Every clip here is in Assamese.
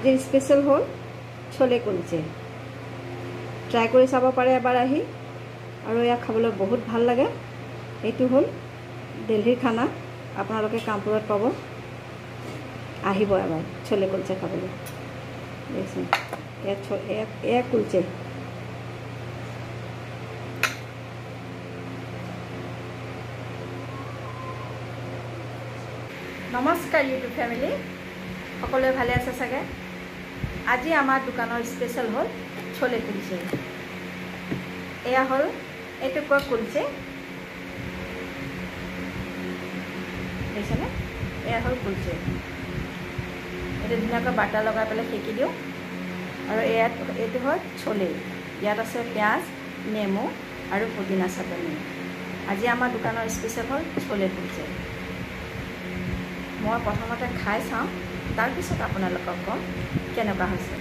আজিৰ স্পেচিয়েল হ'ল চলে কুলচে। ট্ৰাই কৰি চাব পাৰে এবাৰ আহি, আৰু ইয়াক খাবলৈ বহুত ভাল লাগে। এইটো হ'ল দিল্লীৰ খানা, আপোনালোকে কামপুৰত পাব। আহিব এবাৰ চলে কুলচে খাবলৈ। দেখিছে এয়া কুলচে। নমস্কাৰ ইউটিউব ফেমিলি, সকলোৱে ভালে আছে চাগে। আজি আমাৰ দোকানৰ স্পেচিয়েল হ'ল চলে কুলচে। এয়া হ'ল, এইটো কয় কুলচে, দেখিছেনে? এয়া হ'ল কুলচে। এইটো ধুনীয়াকৈ বাটাৰ লগাই পেলাই সেকি দিওঁ। আৰু ইয়াত এইটো হ'ল চলে। ইয়াত আছে পিঁয়াজ, নেমু আৰু পুদিনা চাটনি। আজি আমাৰ দোকানৰ স্পেচিয়েল হ'ল চলে কুলচে। মই প্ৰথমতে খাই চাওঁ, তাৰপিছত আপোনালোকক ক'ম কেনেকুৱা হৈছে।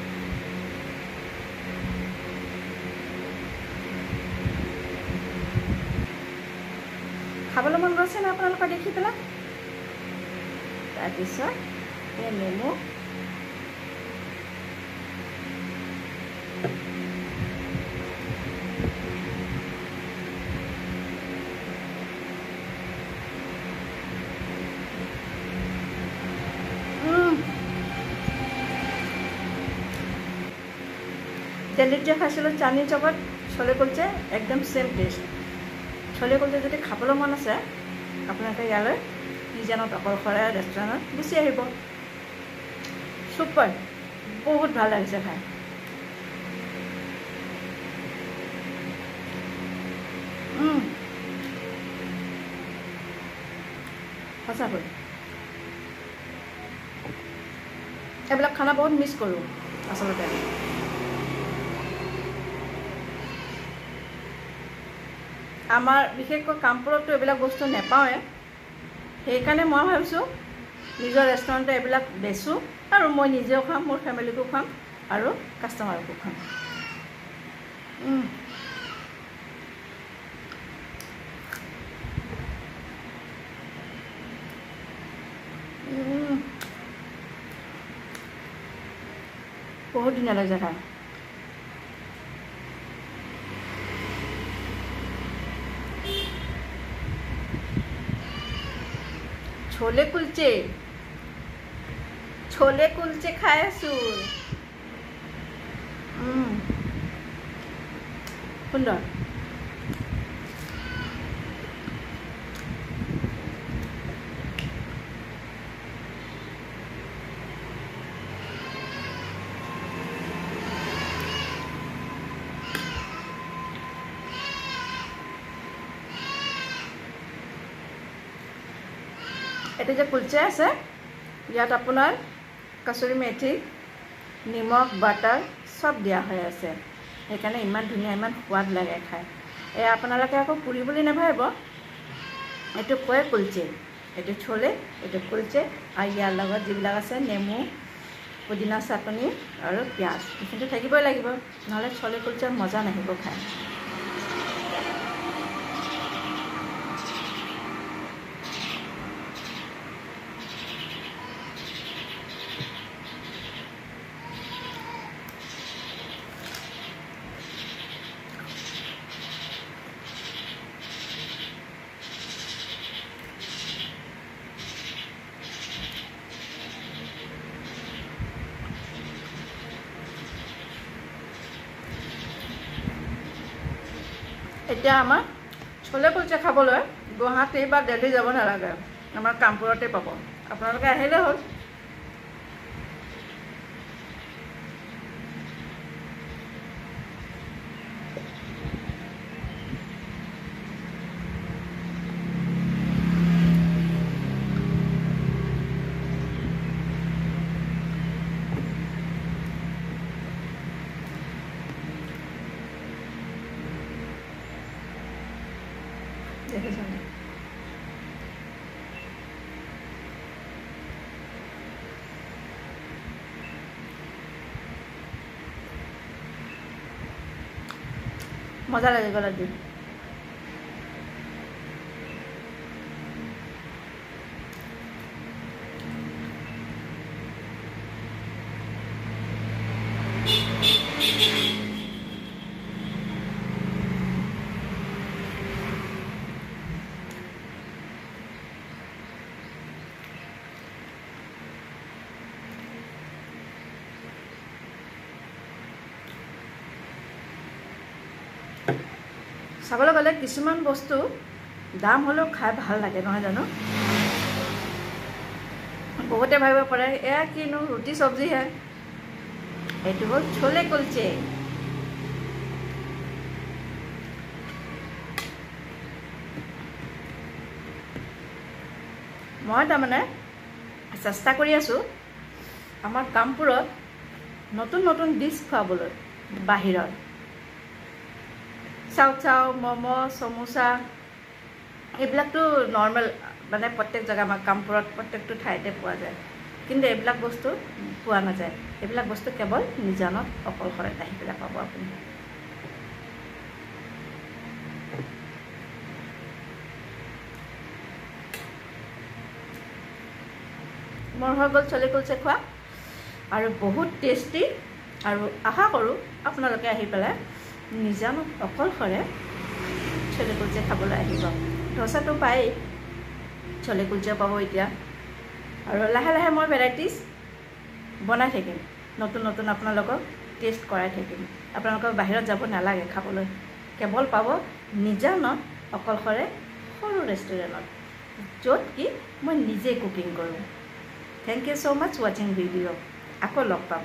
খাবলৈ মন গৈছে নে আপোনালোকৰ দেখি পেলাই? তাৰপিছত এই নেমু, দিল্লীত যে খাইছিলোঁ চান্দনী চকত চলে কুলচে, একদম ছেম টেষ্ট। চলে কুলচে যদি খাবলৈ মন আছে, আপোনালোকে ইয়ালৈ নিজানত অকলশৰীয়া ৰেষ্টুৰেণ্টত গুচি আহিব। চুপাৰ, বহুত ভাল লাগিছে খাই। সঁচাকৈ এইবিলাক খানা বহুত মিছ কৰোঁ আচলতে। আমাৰ বিশেষকৈ কামপুৰততো এইবিলাক বস্তু নেপাওঁৱে, সেইকাৰণে মই ভাবিছোঁ নিজৰ ৰেষ্টুৰেণ্টতে এইবিলাক বেচোঁ, আৰু মই নিজেও খাম, মোৰ ফেমিলিকো খুৱাম আৰু কাষ্টমাৰকো খুৱাম। বহুত ধুনীয়া লাগিছে খাই। ছোলে কুলচে, ছোলে কুলচে খাই আছো। সুন্দৰ। এইটো যে কুলচে আছে, ইয়াত আপোনাৰ কচুৰি মেথি, নিমখ, বাটাৰ চব দিয়া হৈ আছে, সেইকাৰণে ইমান ধুনীয়া, ইমান সোৱাদ লাগে খাই। এই আপোনালোকে আকৌ পুৰি বুলি নাভাবিব, এইটো কয় কুলচে। এইটো চলে, এইটো কুলচে। আৰু ইয়াৰ লগত যিবিলাক আছে নেমু, পুদিনা চাটনি আৰু পিঁয়াজ, এইখিনিতো থাকিবই লাগিব, নহ'লে চলে কুলচেৰ মজা নাহিব খাই। এতিয়া আমাৰ চলে কুলচে খাবলৈ গুৱাহাটী বা দিল্লী যাব নালাগে, আমাৰ কামপুৰতে পাব। আপোনালোকে আহিলে হ'ল। দেখিছেনে? মজা লাগি গ'ল আজি। চাবলৈ গ'লে কিছুমান বস্তু দাম হ'লেও খাই ভাল লাগে, নহয় জানো? বহুতে ভাবিব পাৰে এয়া কিনো ৰুটি চব্জিহে। এইটো হ'ল চলে কুলচে। মই তাৰমানে চেষ্টা কৰি আছোঁ আমাৰ কামপুৰত নতুন নতুন ডিছ খুৱাবলৈ, বাহিৰৰ চাও চাও, ম'ম', চমোচা এইবিলাকতো নৰ্মেল, মানে প্ৰত্যেক জেগা আমাৰ কামপুৰত প্ৰত্যেকটো ঠাইতে পোৱা যায়, কিন্তু এইবিলাক বস্তু পোৱা নাযায়। এইবিলাক বস্তু কেৱল নিজানত অকলশৰে আহি পেলাই পাব আপুনি। মোৰ হৈ গ'ল চলে কুলচে খোৱা, আৰু বহুত টেষ্টি। আৰু আশা কৰোঁ আপোনালোকে আহি পেলাই নিজানত অকলশৰে চলে কুলচে খাবলৈ আহিব। ধোচাটো পায়েই, চলে কুলচেও পাব এতিয়া। আৰু লাহে লাহে মই ভেৰাইটিজ বনাই থাকিম, নতুন নতুন আপোনালোকক টেষ্ট কৰাই থাকিম। আপোনালোকক বাহিৰত যাব নালাগে খাবলৈ, কেৱল পাব নিজানত অকলশৰে সৰু ৰেষ্টুৰেণ্টত, য'ত কি মই নিজে কুকিং কৰোঁ। Thank you so' much ৱাচিং ভিডিঅ'। আকৌ লগ পাম।